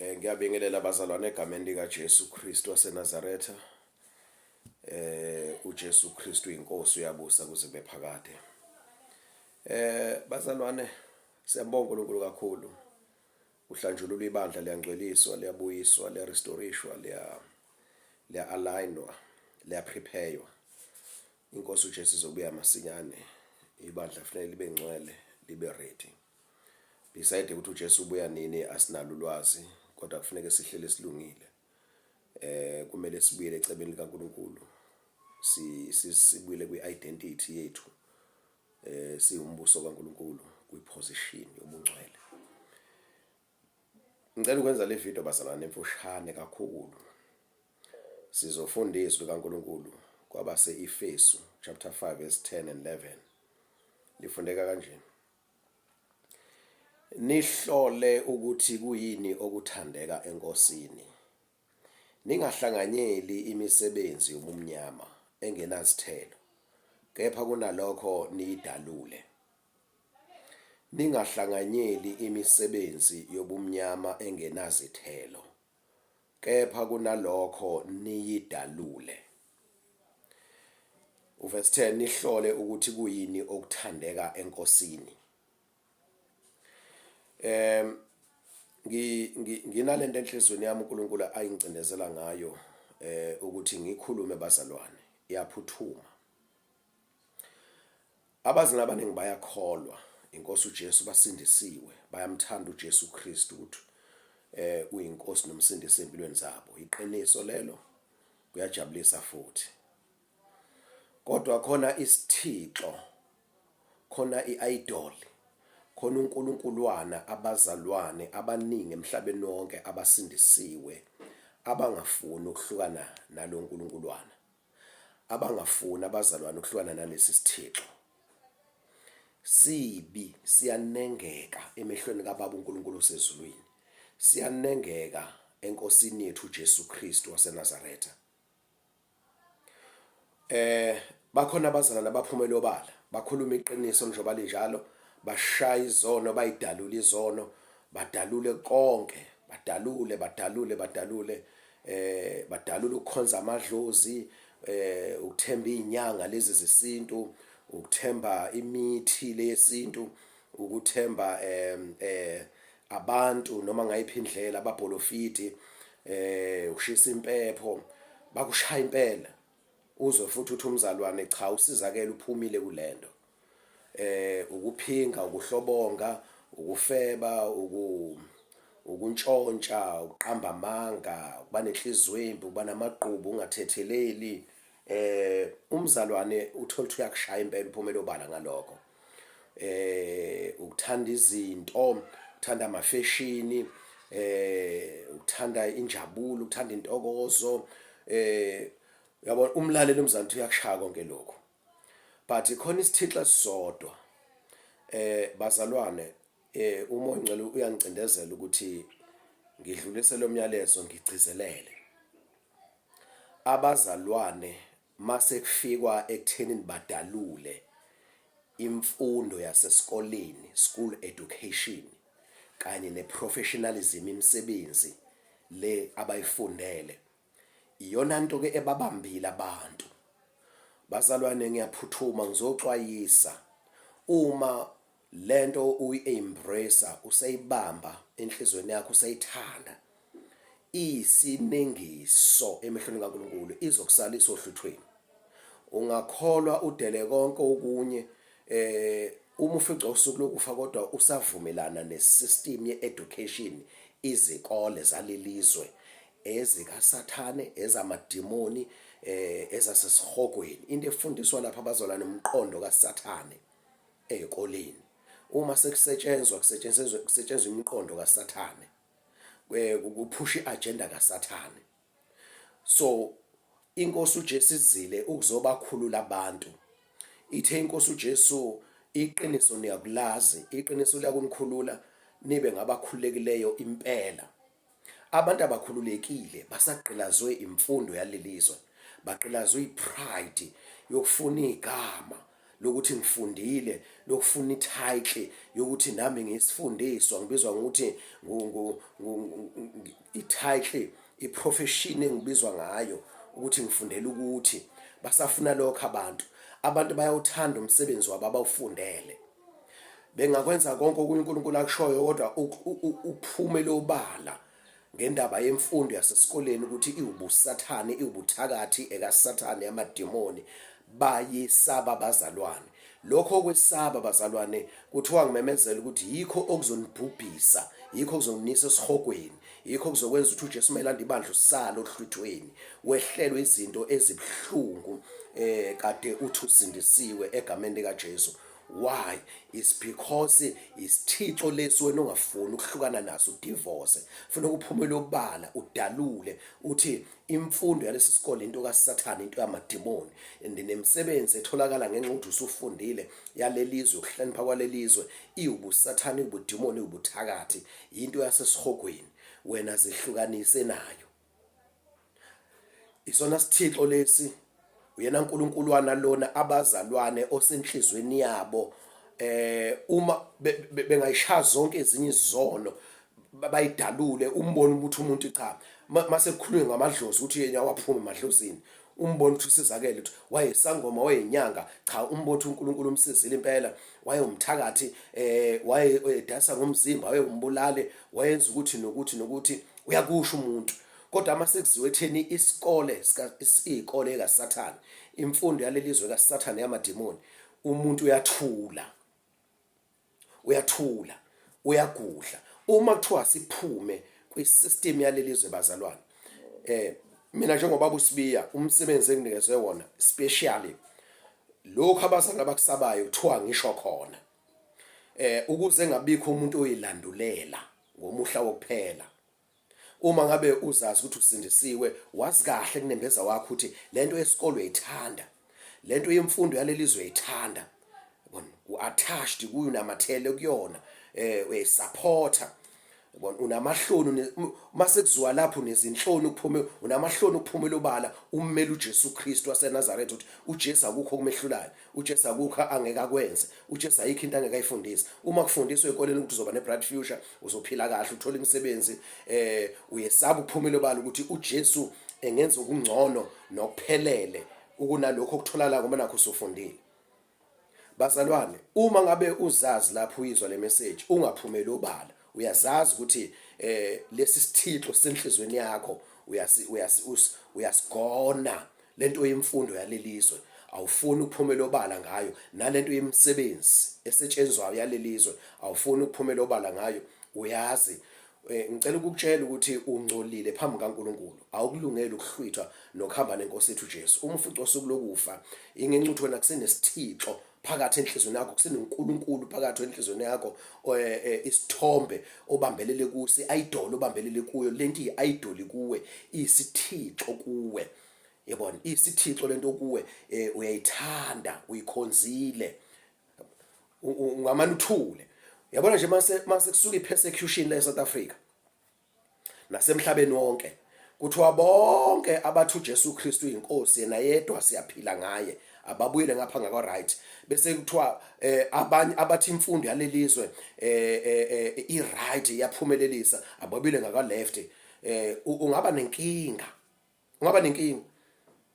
Ngiyabingelela bazalwane egameni likaJesu Kristu waseNazaretha. UJesu Kristu inkosi uyabusa kuze kube phakade. Bazalwane siyabonga uNkulunkulu kakhulu. Kuhlanjululwa ibandla liyangcweliswa, liyabuyiswa, liyarestore-ishwa, liya liya-alignwa, liyaprepare-wa. Inkosi uJesu izobuya masinyane. Ibandla kufanele libe ngcwele, libe ready. Beside ukuthi uJesu ubuya nini asinalo ulwazi kodwa kufuneke sihlele silungile. Kumele sibuyele ecebeni likaNkulunkulu. Si sibuyele kwi-identity yethu. Siwumbuso kaNkulunkulu kwiposition yobungcwele. Ngicela ukwenza le video bazalwane emfushane kakhulu. Sizofunda izwi likaNkulunkulu kwabase-Efesu chapter 5 verse 10 and 11. Lifundeka kanje. Nihlole ukuthi kuyini okuthandeka eNkosini. Ningahlanganyeli imisebenzi yobumnyama engenazithelo, kepha kunalokho niyidalule. Ningahlanganyeli imisebenzi yobumnyama engenazithelo, kepha kunalokho niyidalule. Uverse 10 nihlole ukuthi kuyini okuthandeka eNkosini. Nginalento enhlizweni yami uNkulunkulu ayingcindezela ngayo ukuthi ngikhulume bazalwane iyaphuthuma. Abazalwane abaningi bayakholwa inkosi uJesu basindisiwe bayamthanda uJesu Kristu ukuthi uyinkosi nomsindisi empilweni zabo. Iqiniso lelo kuyajabulisa futhi. Kodwa khona isithixo khona i-idol khona unkulunkulwana abazalwane abaningi emhlabeni wonke abasindisiwe abangafuni ukuhlukana nalo nkulunkulwana abangafuni abazalwane ukuhlukana nalesi sithixo sibi siyanengeka emehlweni kaBaba uNkulunkulu osezulwini siyanengeka enkosini yethu uJesu Kristu waseNazaretha. Bakhona abazalwane abaphumela obala, bakhuluma iqiniso njengoba linjalo, bashaya izono, bayidalula izono, badalule konke, badalule, badalule, badalule, badalule ukukhonza amadlozi, ukuthemba izinyanga lezi zesintu, ukuthemba imithi leyesintu, ukuthemba abantu noma ngayiphi indlela ababholofidi ushisa impepho bakushaya impela uzwe futhi uthi umzalwane cha usizakele uphumile kulento ukuphinga ukuhlobonga ukufeba uku ukuntshontsha ukuqamba amanga ukuba nenhliziyo embi ukuba namagqubu ungathetheleli umzalwane uthola ukuthi uyakushaya impela uphumela obala ngalokho ukuthanda izinto ukuthanda amafeshini ukuthanda injabulo ukuthanda intokozo uyabona umlaleli umzansi uyakushaya konke lokho but khona isithixo esisodwa bazalwane uMoya oNgcwele uyangicindezela ukuthi ngidlulise lo myalezo ngigcizelele abazalwane Mase kufikwa ekuthenini badalule imfundo yasesikoleni, school education, kanye ne-professionalism, imisebenzi le abayifundele, iyona nto ke ebabambile abantu. Bazalwane ngiyaphuthuma ngizoxwayisa uma lento uyi-embrace useyibamba enhlizweni yakho useyithanda iyisinengiso emehlweni kaNkulunkulu izokusalisa ohluthweni ungakholwa udele konke okunye uma ufica usuku lokufa kodwa usavumelana nesystem ye-education izikole zalelizwe ezikasathane ezamadimoni ezasesihogweni into efundiswa lapha abazalwane umqondo kasathane ezikoleni uma sekusetshenzwa kusetshenziswa kusetshenziswa imiqondo kasathane kuphusha iagenda kasathane so inkosi uJesu izile ukuzobakhulula abantu ithe inkosi uJesu iqiniso niyakulazi iqiniso liyakunikhulula nibe ngabakhululekileyo impela Abantu abakhululekile basagqilazwe imfundo yalelizwe, bagqilazwe ipride yokufuna igama lokuthi ngifundile, lokufuna i-title yokuthi nami ngiyisifundiswa, ngibizwa ngokuthi i-title, i-profession engibizwa ngayo ukuthi ngifundela ukuthi. Basafuna lokho abantu. Abantu bayawuthanda umsebenzi wabo abawufundele. Bengakwenza konke okunye uNkulunkulu akushoyo kodwa uphumele obala ngendaba yemfundo yasesikoleni ukuthi iwubusathane, iwubuthakathi, ekaSathane, yamadimoni, bayesaba abazalwane. Lokho kwesaba bazalwane kuthiwa ngimemezela ukuthi yikho okuzonibhubhisa, yikho okuzonisa esihogweni, yikho okuzokwenza ukuthi uJesu uma elanda ibandla usale ohlwithweni, wehlelwe izinto ezibuhlungu kade uthi usindisiwe egameni likaJesu. Why? It's because isithixo lesi wena ongafuni ukuhlukana naso, udivorce. Funa ukuphumela obala, udalule uthi imfundo yalesi sikole into kaSathane, into yamadimoni, and nemisebenzi etholakala ngenxa yokuthi usufundile yalelizwe, ukuhlakanipha kwalelizwe iwubusathane, iwubudimoni, iwubuthakathi, yinto yasesihogweni. Wena zihlukanise nayo. Isona sithixo lesi, uyena Nkulunkulwana lona abazalwane osenhlizweni yabo, uma bengayishaya zonke ezinye izono bayidalule, umbone ukuthi umuntu cha, mase kukhulunywa ngamadlozi ukuthi yena waphuma emadlozini, umbone ukuthi usizakele, ukuthi wayesangoma, wayenyanga, cha, umbone ukuthi uNkulunkulu umsizile impela, wayewumthakathi, wayedayisa ngomzimba, wayewumbulali, wayenza ukuthi nokuthi nokuthi, uyakusho umuntu. Kodwa uma sekuziwe etheni isikole iy'kole kaSathane, imfundo yalelizwe kaSathane yamadimoni, umuntu uyathula, uyathula, uyagudla. Uma kuthiwa siphume kwi-system yalelizwe bazalwane, mina njengobaba uSibiya, umsebenzi enginikezwe wona specially lokhu abazalwane abakusabayo kuthiwa ngisho khona, ukuze ngabikho umuntu oyilandulela ngomuhla wokuphela. Uma ngabe uzazi ukuthi usindisiwe, wazi kahle kunembeza wakho ukuthi lento yesikole uyayithanda, lento yemfundo yalelizwe uyayithanda, yabona, u-attached kuyo, unamathele kuyona, uyayisupporta, yabona, unamahloni, uma sekuziwa lapho unezinhloni ukuphume, unamahloni ukuphumela obala ummele uJesu Kristu waseNazaretha ukuthi uJesu akukho okumehlulayo, uJesu akukho angeke akwenze, uJesu ayikho into angeke ayifundise. Uma kufundiswa ezikoleni ukuthi uzoba ne-bright future, uzophila kahle, uthole imisebenzi, uyesaba ukuphumela obala ukuthi uJesu engenza okungcono nokuphelele ukunalokho okutholakala ngoba nakho usufundile. Bazalwane, uma ngabe uzazi lapho uyizwa le message, ungaphumeli obala. Uyazazi ukuthi lesi sithixo senhlizweni yakho uyasigona lento yemfundo yalelizwe, awufuni ukuphumela obala ngayo, nalento yemisebenzi esetshenzwayo yalelizwe awufuni ukuphumela obala ngayo, uyazi. Ngicela ukukutshela ukuthi ungcolile phambi kaNkulunkulu, awukulungeli ukuhlwithwa nokuhamba nenkosi yethu uJesu. Uma ufica usuku lokufa, ingenxa ukuthi wena kusenesithixo phakathi enhliziyweni yakho, kusenoNkulunkulu phakathi enhliziyweni yakho, isithombe obambelele kuso, i-idol obambelele kuyo, lento iyi-idol kuwe, iyisithixo kuwe. Yabona, iyisithixo lento kuwe, uyayithanda, uyikhonzile. Ungamane uthule. Yabona nje mase kusuka i-persecution la eSouth Africa nasemhlabeni wonke, kuthiwa bonke abathi uJesu Kristu uyinkosi, yena yedwa siyaphila ngaye, ababuyele ngapha ngakwa right. Bese kuthiwa abanye abathi imfundo yalelizwe i-right iyaphumelelisa, ababuyele ngakwa left. Ungaba nenkinga, ungaba nenkinga,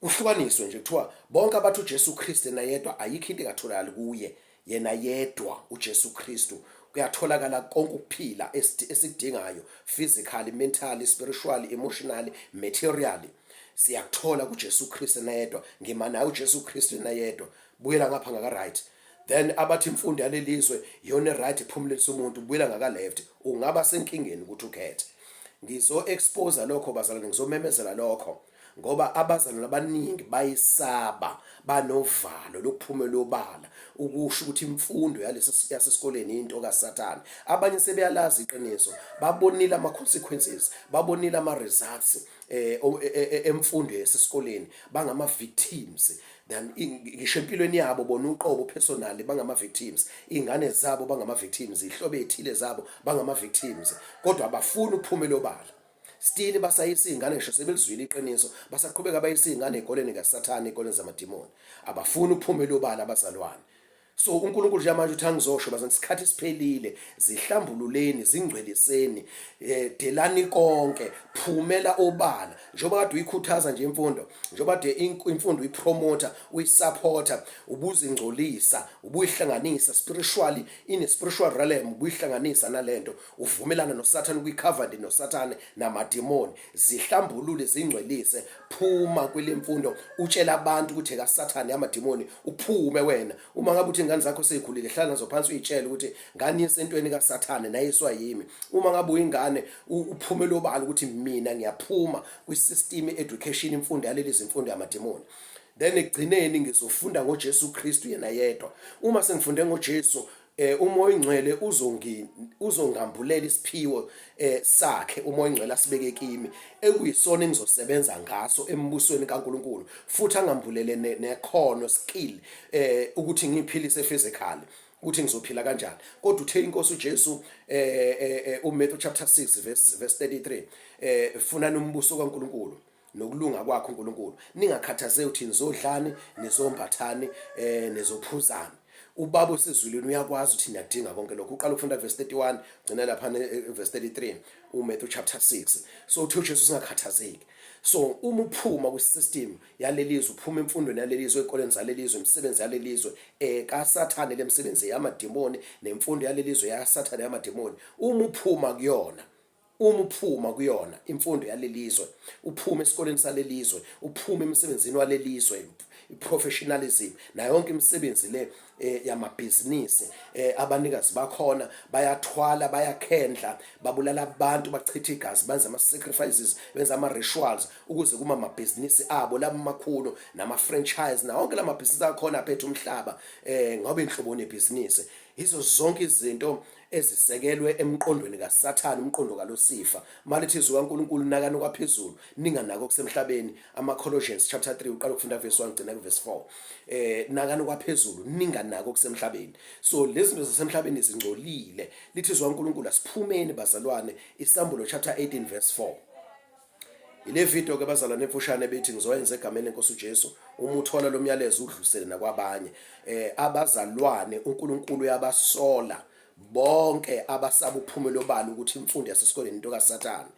kuhlukaniswe nje, kuthiwa bonke abathi uJesu Kristu yena yedwa ayikho into engatholakali kuye, yena yedwa uJesu Kristu kuyatholakala konke ukuphila esikudingayo, physically, mentally, spiritually, emotionally, materially, siyakuthola kuJesu Kristu yena yedwa. Ngima naye uJesu Kristu yena yedwa, buyela ngapha ngaka right. Then abathi imfundo yalelizwe iyona right iphumelelisa umuntu, buyela ngaka left. Ungaba senkingeni ukuthi ukhethe. Ngizo expose lokho bazalwane, ngizomemezela lokho ngoba abazalwane abaningi bayisaba, banovalo lokuphumela obala ukusho ukuthi imfundo yalesi yasesikoleni into kaSathane. Abanye sebeyalazi iqiniso, babonile ama consequences, babonile ama results emfundo yasesikoleni, bangama victims. Then ngisho empilweni yabo bona uqobo personally bangama victims, ingane zabo bangama victims, ihlobo ethile zabo bangama victims, kodwa abafuni ukuphumela obala. Still basayisa izingane ngisho sebelizwile iqiniso, basaqhubeka bayisa izingane ezikoleni kaSathane, ezikoleni zamadimoni. Abafuni ukuphumela obala abazalwane. So uNkulunkulu njengamanje uthi angizosho bazalwane, isikhathi siphelile, zihlambululeni, zingcweliseni, delani konke, phumela obala. Njengoba kade uyikhuthaza nje imfundo, njengoba kade imfundo uyipromota, uyisupporta, ubuzingcolisa, ubuyihlanganisa spiritually, in a spiritual realm, ubuyihlanganisa nalento, uvumelana noSathane, ukuyicovenant noSathane namadimoni. Zihlambulule, zingcwelise, phuma kwile mfundo, utshela abantu ukuthi ekaSathane, yamadimoni, uphume wena. Uma ngabe uthi ingane zakho seyikhulile, hlala nazo phansi uyitshele ukuthi ngani isentweni kaSathane nayiswa yimi. Uma ngabe uyingane, uphumele obala ukuthi mina ngiyaphuma kwi-system education, imfundo yaleli imfundo yamadimoni. Then ekugcineni ngizofunda ngoJesu Kristu yena yedwa. Uma sengifunde ngoJesu, uMoya oNgcwele uzongambulela isiphiwo sakhe, uMoya oNgcwele asibeke kimi, ekuyisona engizosebenza ngaso embusweni kaNkuluNkulu, futhi angambulele nekhono, skill, ukuthi ngiphilise physically, ukuthi ngizophila kanjani. Kodwa uthe inkosi uJesu, uMatthew chapter 6 verse 33, funani umbuso kaNkuluNkulu nokulunga kwakho uNkulunkulu, ningakhathazeki ukuthi nizodlani, nizombathani, nizophuzani. Ubaba osezulwini uyakwazi ukuthi niyadinga konke lokho. Uqala ukufunda verse 31, gcina lapha verse 33, uMatthew chapter 6. So uthi uJesu singakhathazeki. So uma uphuma kwi-system yalelizwe, uphuma emfundweni yalelizwe, ezikoleni zalelizwe, imisebenzi yalelizwe kaSathane, lemsebenzi yamadimoni nemfundo yalelizwe yaSathane yamadimoni, uma uphuma kuyona, uma uphuma kuyona imfundo yalelizwe, uphuma esikoleni salelizwe, uphuma emsebenzini walelizwe, i-professionalism nayo yonke imisebenzi le yamabhizinisi, abanikazi bakhona bayathwala, bayakhendla, babulala abantu, bachitha igazi, benza ama-sacrifices, benza ama-rituals ukuze kuma amabhizinisi abo laba amakhulu nama-franchise nawo wonke lamabhizinisi akhona aphethe umhlaba, ngoba inhlobo nebhizinisi yizo zonke izinto ezisekelwe emqondweni kaSathane, umqondo kaLusifa. Malithi izwi kaNkulunkulu, nakani kwaphezulu, ninganako okusemhlabeni. Ama-Colossians chapter 3, uqala ukufunda verse 1, gcina ku verse 4. Nakani kwaphezulu, ninganako okusemhlabeni. So lezi zinto zasemhlabeni zingcolile. Lithi izwi kaNkulunkulu asiphumeni bazalwane, Isambulo chapter 18 verse 4. Ile video ke bazalwane emfushane bethi ngizoyenza egameni lenkosi uJesu. Uma uthola lo myalezo udlulisele nakwabanye. Abazalwane uNkulunkulu uyabasola bonke abasaba uphumela obala ukuthi imfundo yasesikoleni into kaSathane.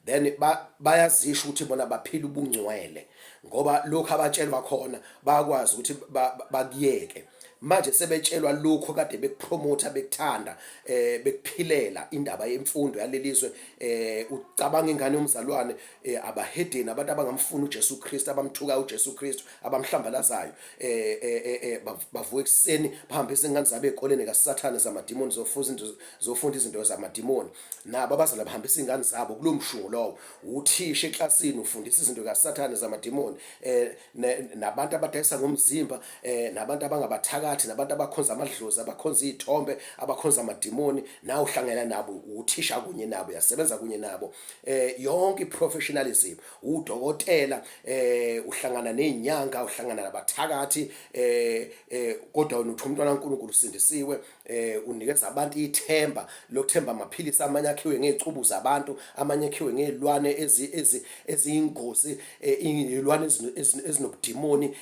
Then bayazisho ukuthi bona baphila ubungcwele, ngoba lokhu abatshelwa khona bayakwazi ukuthi bakuyeke. Manje sebetshelwa lokho kade bekupromota, bekuthanda, bekuphilela indaba yemfundo yalelizwe. Ucabanga ingane yomzalwane, abahedeni, abantu abangamfuni uJesu Kristu, abamthuka uJesu Kristu, abamhlambalazayo, bavuka ekuseni bahambise ingane zabo ezikoleni kaSathane zamadimoni, zofunda izinto zamadimoni. Nabo abazali bahambisa ingane zabo kulo mshungu lowo. Uthisha eklasini ufundisa izinto kaSathane zamadimoni, nabantu abadayisa ngomzimba, nabantu abangabathakathi, nabantu abakhonza amadlozi, abakhonza izithombe, abakhonza amadimoni. Nawe uhlangana nabo, uthisha kunye nabo, uyasebenza kunye nabo. Yonke i-professionalism, udokotela, uhlangana nezinyanga, uhlangana nabathakathi, kodwa wena uthi umntwana kaNkulunkulu usindisiwe, unikeza abantu ithemba lokuthemba amaphilisi, amanye akhiwe ngezicubu zabantu, amanye akhiwe ngezilwane eziyingozi, izilwane ezinobudimoni,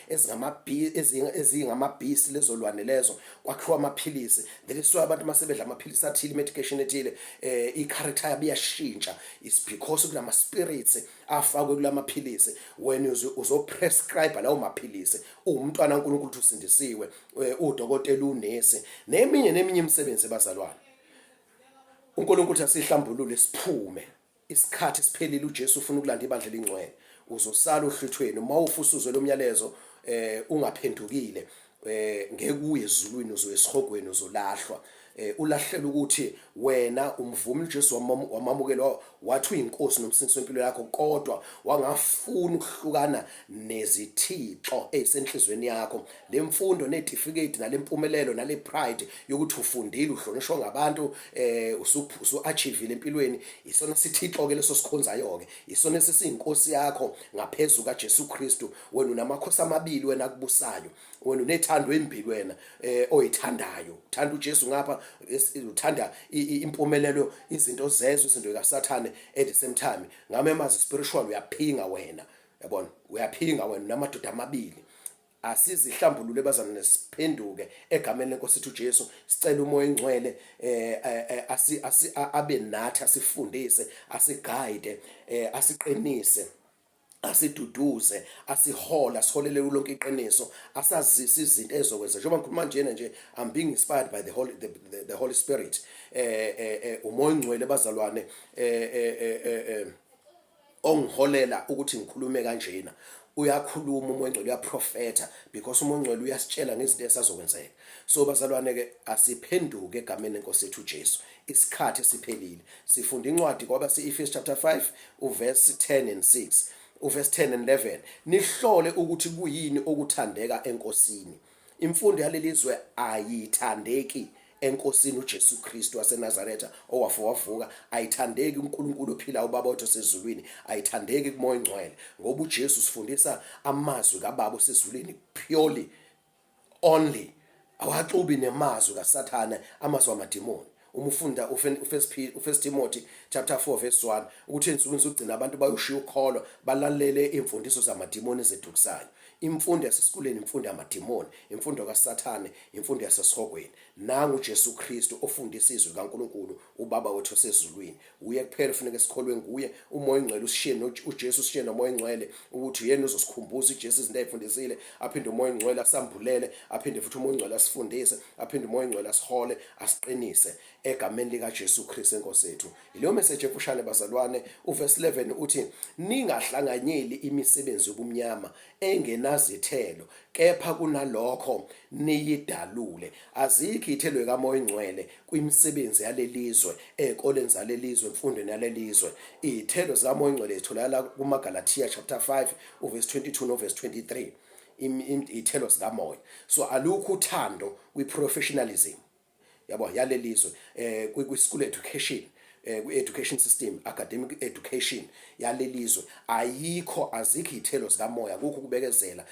ezingamabhisi, lezo lwane lezo kwakhiwa amaphilisi. That is why abantu masebedla amaphilisi athile, medication ethile, i-character yabo iyashintsha. It's because kunama spirits afakwe kulamaphilisi. Wena uzoprescribe lawo maphilisi, uwumntwana kaNkulunkulu uthi usindisiwe, udokotela, unesi, neminye neminye imisebenzi. Bazalwane, uNkulunkulu uthi asihlambulule siphume, isikhathi siphelile. uJesu ufuna ukulanda ibandla elingcwele. Uzosala ohlwithweni uma ufusa uzwe lomyalezo, ungaphendukile, ngeke uye ezulwini, uzoya esihogweni, uzolahlwa. Ulahlela ukuthi wena umvumi uJesu, wamamukela, wathi uyinkosi nomsindisi wempilo yakho, kodwa wangafuna ukuhlukana nezithixo ezisenhlizweni yakho, lemfundo nezitifiketi nalempumelelo nale pride yokuthi ufundile, uhlonishwa ngabantu, usu-achievile empilweni. Isona sithixo ke leso sikhonzayo ke, isona esisiyinkosi yakho ngaphezulu kaJesu Kristu. Wena unamakhosi amabili wena akubusayo. Wena unethando embili wena oyithandayo, uthanda uJesu ngapha. Uthanda impumelelo, izinto zezwe, izinto kaSathane at the same time. Ngame mazi spiritual, uyaphinga wena, yabona, uyaphinga wena namadoda amabili. Asizihlambulule bazalwane, siphenduke egameni lenkosi ethu uJesu, sicela uMoya oNgcwele asi abe nathi, asifundise, asiguide, asiqinise, asiduduze, asihola, siholele kulonke iqiniso, asazise izinto ezokwenza. Njengoba ngikhuluma njena nje, I'm being inspired by the Holy Spirit, uMoya oNgcwele bazalwane, ongiholela ukuthi ngikhulume kanjena. Uyakhuluma uMoya oNgcwele, uyaprofetha, because uMoya oNgcwele uyasitshela ngezinto esazokwenzeka. So bazalwane ke, asiphenduke egameni lenkosi yethu uJesu, isikhathi siphelile. Sifunda incwadi kwaba si-Ephesians chapter 5 uverse 10 and 6, uverse 10 and 11: "Nihlole ukuthi kuyini okuthandeka eNkosini." Imfundo yalelizwe ayithandeki eNkosini uJesu Kristu waseNazaretha owafa wavuka, ayithandeki uNkulunkulu ophila, uBaba wethu osezulwini, ayithandeki kuMoya oNgcwele, ngoba uJesu sifundisa amazwi kaBaba osezulwini purely only, awaxubi nemazwi kaSathane, amazwi amadimoni. Uma ufunda uFirst Timothy chapter 4 verse 1, ukuthi ensukwini zokugcina abantu bayoshiya ukholo, balalele imfundiso zamadimoni ezedukisayo. Imfundo yasesikoleni imfundo yamadimoni, imfundo kaSathane, imfundo yasesihogweni. Nangu uJesu Kristu ofundisa izwi kaNkuluNkulu uBaba wethu osezulwini, uye kuphela ufuneka sikholwe nguye. UMoya oNgcwele usishiye, uJesu usishiye noMoya oNgcwele ukuthi uyena uzosikhumbuza uJesu izinto ayifundisile, aphinde uMoya oNgcwele asambulele, aphinde futhi uMoya oNgcwele asifundise, aphinde uMoya oNgcwele asihole, asiqinise egameni likaJesu Kristu enkosi yethu. Yileyo message efushane bazalwane. Uverse 11 uthi, "Ningahlanganyeli imisebenzi yobumnyama engenazithelo, kepha kunalokho niyidalule." Azikho ithelo kaMoya oNgcwele kwimisebenzi yalelizwe, ezikoleni zalelizwe, emfundweni yalelizwe. Iy'thelo zikaMoya oNgcwele zitholakala kumaGalathiya chapter 5 uverse 22 noverse 23, iy'thelo zikaMoya. So alukho uthando kwi-professionalism, yabo, yalelizwe, kwi school education, kwi education system, academic education yalelizwe ayikho, azikho iy'thelo zikaMoya, akukho ukubekezela,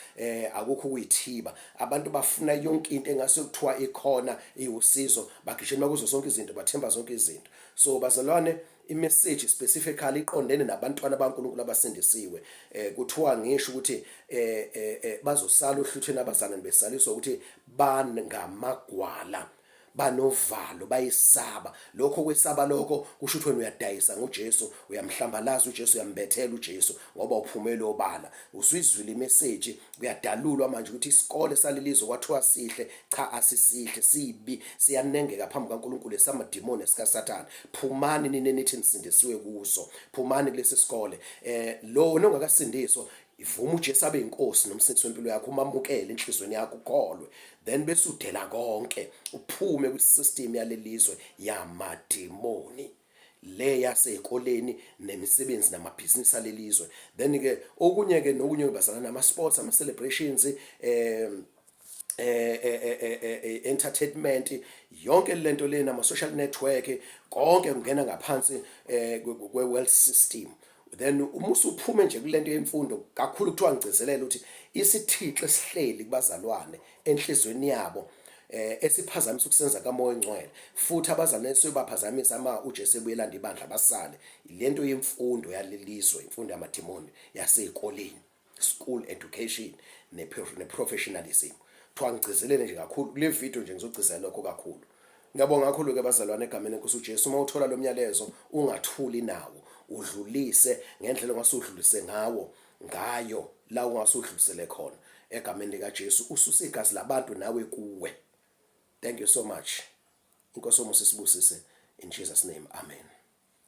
akukho ukuyithiba. Abantu bafuna yonke into engase kuthiwa ikhona iwusizo, bagijima kuzo zonke izinto, bathemba zonke izinto. So bazalwane, imessage specifically iqondene nabantwana baNkulunkulu abasindisiwe. Kuthiwa ngisho ukuthi bazosala ohluthweni abazalwane, besaliswa ukuthi bangamagwala, banovalo, bayisaba. Lokho kwesaba lokho kusho ukuthi wena uyadayisa ngoJesu, uyamhlambalaza uJesu, uyambethela uJesu, ngoba uphumele obala, usuyizwile imessage. Kuyadalulwa manje ukuthi isikole salelizwe kwathiwa sihle, cha, asisihle, sibi, siyanengeka phambi kaNkulunkulu, esamadimoni, esikaSathane. Phumani nina nithi nisindisiwe kuso, phumani kulesi sikole. Lo nongakasindiswa, ivuma uJesu abe inkosi nomsindisi wempilo yakho, umamukele enhlizweni yakho, ukholwe, then bese udela konke, uphume kwisystem yalelizwe yamadimoni le yasezikoleni nemisebenzi namabhizinisi alelizwe. Then ke okunye ke nokunye bazalwane, nama sports, ama celebrations, entertainment, yonke lento lena, ama social network, konke kungena ngaphansi kwe world system. Then uma usuphume nje kulento yemfundo kakhulu, kuthiwa ngigcizelela ukuthi isithixo esihleli kubazalwane enhlizweni yabo, esiphazamisa ukusenza kaMoya oNgcwele, futhi abazalwane sebaphazamisa ama uJesu ebuyelanda ibandla basale, lento yemfundo yalelizwe, imfundo yamadimoni yasezikoleni, school education ne-professionalism. Kuthiwa ngigcizelele nje kakhulu kule video nje, ngizogcizelela lokho kakhulu. Ngiyabonga kakhulu ke bazalwane egameni lenkosi uJesu. Uma uthola lo myalezo, ungathuli nawo, udlulise ngendlela ongasudlulise ngawo ngayo la ungasudlulisele khona egameni likaJesu, ususe igazi labantu nawe kuwe. Thank you so much. Inkosi omusa isibusise in Jesus name. Amen.